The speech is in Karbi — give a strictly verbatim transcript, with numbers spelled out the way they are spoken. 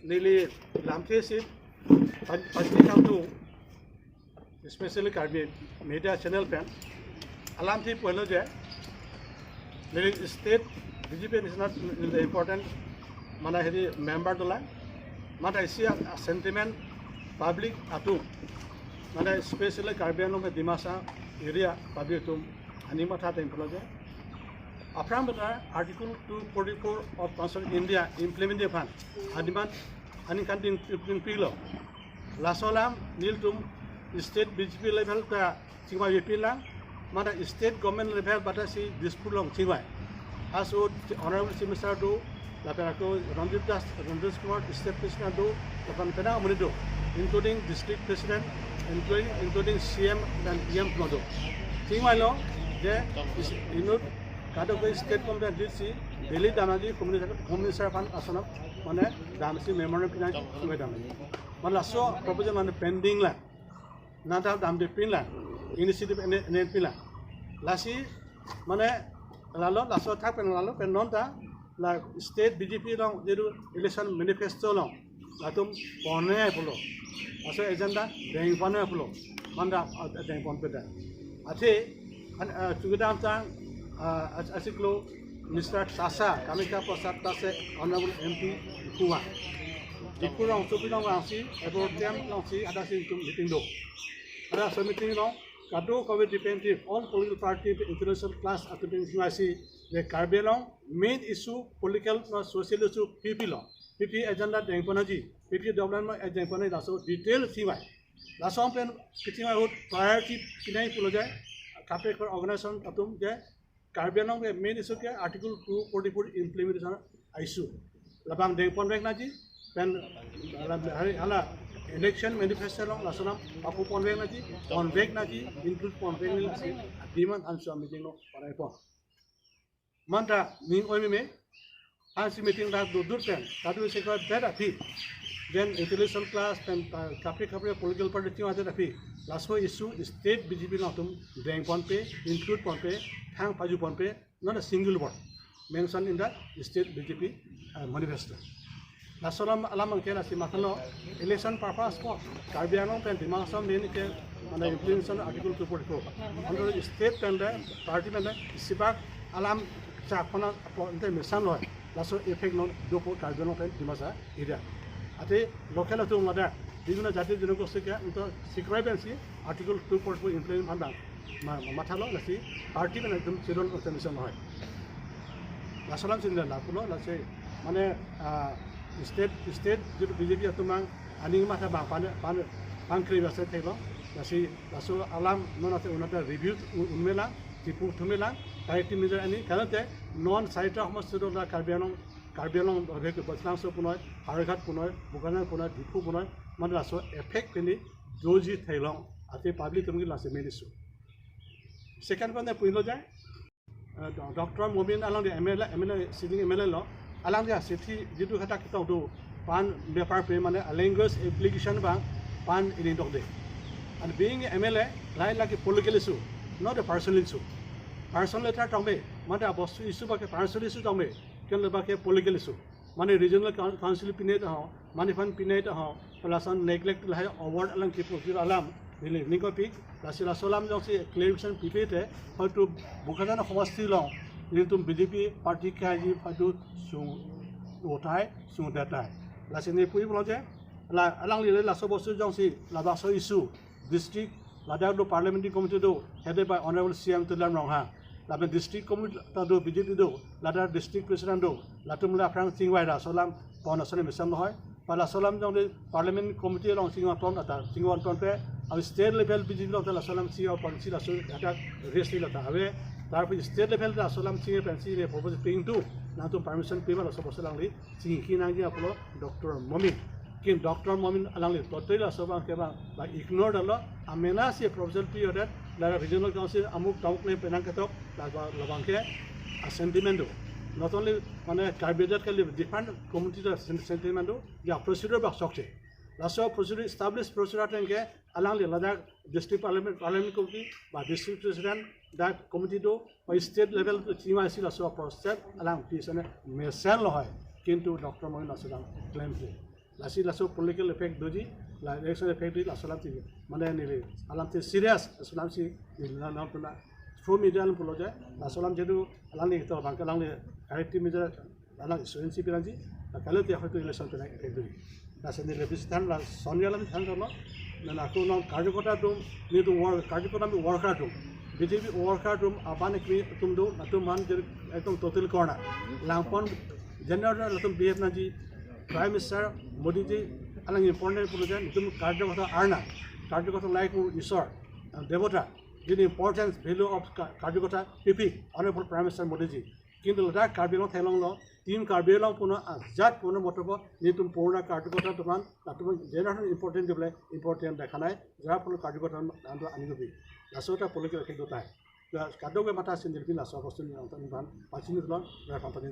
Neli lamthe si pan- panti kangtung, especially Karbi media channel pen alamthe pulo je, neli state B J P is not the important, mane hedi member dolang, mane isi a sentiment public atum, mane especially Karbi Anglong ke Dimasa area public atum aning matha deng pulo je, aphrang beta Article two forty-four of Constitution of India implement aphan adiman aningkan ding pilo. Laso alam nelitum state B J P level ta chingvai pin lang, mane state government level bata si Dispur along chingvai. Aso Honorable Chief Minister do, lapen ako Ranjit Das, Ranjit Kumar state president do, lapen penang amonit do, including district president, including, including C M dan E M do. Chingvailo je is- inut kadokave state government D C Delhi damji Home Minister, Home Minister aphan asonok mane damsi memorandum pinang chingvai damji. Mane laso proposal mane pending lang, nada damde pin lang, initiative ene ene pin lang. Lasi mane lalo laso thak pen lalo pen non ta la state B J P along jedu election manifesto along latum ponnoi pulo, laso agenda dengponnoi pulo, mane dengpon peda. Athe an- ah, chukidam tang, ah, as- asiklo Mister Tasa, Kamakhya Prasad Tase, Honorable M P Diphu vang, Diphu rongsopi along vangsi, ebo tem alongsi ada si itum meeting do. Ada so meeting along kadokave representative all political party, intellectual class atum pen chingvaisi je Karbi Anglong main issue, political na social issue, P P lo, P P agenda dengponnoi, P P development agenda dengponnoi, laso detail chingvai. Laso pen kachingvai ahut priority pinai pulo je, kaprek organization atum je Karbi Anglong ke main issue ke Article two forty-four implementation issue. Labang dengponvek nangji, pen hala, hala election manifesto along laso alam pakuponvek nangji, ponvek nangji, include ponvek nangji, lasi demand anso meeting along panaipon. Mane ning oi meme, ansi meeting dak dur dur pen, kadu sektor ber aphi, then intellectual class pen pa- kaprek kaprek political party chingvai aphi, laso issue state B J P along atum dengponpe, include ponpe, thang pajuponpe, not a single word mentioned in the state B J P, uh, manifesto. Laso alam alam angke lasi mathalo election purpose ko Karbi Anglong pen Dima Hasao neli ke mane implementation Article two forty-four. Under state pen de party pen de isibak alam chak pona apo ente mesan loi. Laso effect non dopo Karbi Anglong pen Dimasa area. Athe local atum ada bibhinno jati jinogosti ke into sikrai pensi Article two forty-four implement aphan bang ma- ma- mathalo, lasi party pen ekdom chidon organization loi. Laso alam si neli lapulo, lasi mane, ah, state state jedu B J P atum mang aning matha bang pan pan pan kre basa thelo, lasi laso alam non ate unata review un- unmelang, chipu thumelang, corrective measure ani kanote non saitra homosti do la Karbi Anglong, Karbi Anglong abek Baslangso punoi, Howraghat punoi, Bokajan punoi, Diphu punoi, mane laso effect pini doji theilong, ate public atum ke lasi main issue. Second point pulo je, uh, Do- Doctor Momin alangli M L A, M L A, sitting M L A lo, alangli asithi jitu kata kita do, pan bepar pe mane a language application bang pan ini dok de. And being M L A, lain lagi political issue, not a personal issue. Personal letter tong be, mane abostu issue bake personal issue tong be, ken le bake political issue. Mane regional coun- council pinai ho, mane aphan pinai ho, pelasan neglect lahai award alang kipu jir alam, neli ning kopi, lasi laso alam jongsi clarification pipe te, hoitu Bokajan homosti along, nelitum B J P party kaji hoitu sung otai, sung datai. Lasi neli puji pulo je, la alangli le laso bostu jongsi, labangso issue, district, ladak do parliamentary committee do, headed by Honorable C M Tuliram Ronghang. Lapen district committee ta do B J P do, ladak district president do, latum le aphrang chingvai ra, laso alam pon asone mesan loi. Pen laso alam jongsi parliament committee along chingvai pon ata, chingvai pon pe, a state level B J P along ta laso alam chingvai ponsi laso attack raise neli ta ave, tarpo state level ta laso alam chingvai pensi le propose ping tu, nangtum permission pima laso bostu alangli chingki nangji apotlo Doctor Momin. Kin Doctor Momin alangli totally laso abang ke bang, bang ignore dalo, amena si proposal pi odet, la regional council amuk tamuk le penang ketok, la ba- labang ke a sentiment do. Not only mane Karbi Anglong ke le different community ta sen- sentiment do, ya procedure bak sok che. Laso procedure, established procedure ateng ke alangli ladak district parliament, parliament committee, ba district president, dak committee do, ba state level chingvai si laso process alang pi sene mesen loi. Kintu Doctor Momin laso alam claim ke. Lasi laso political effect doji, la election effect doji, laso alam si, mane neli alam si serious, laso alam si neli nang nang puna through media along pulo je, laso alam jehetu alangli to bang alangli character media alang insurance penangji, la kali te hoitu election penang effect doji. Lasi neli bisi than lason alam than kono, na aku non karjokota atum, netum work, karjokota mi worker atum, B J P worker atum, aban ekmi atum do, atum man je ekdom total korna. Langpon general atum behave nangji, Prime Minister Modi ji alang important pulo je, netum karjokota arna, karjokota like isor, devota, the importance, value of ka-, karjokota pipi, Honorable Prime Minister Modi ji. Kintu ladak Karbi Anglong thelong lo, Team Karbi Anglong puno ajat puno motobo, netum purna karjokota atum an, atum an generation important doble, important dekhanai, jara puno karjokota ando ani dobi. Laso ta political effect dotai. Ya, kadokave matha sindil pin laso apostle ni anton ban, pachini tulon, ya, company.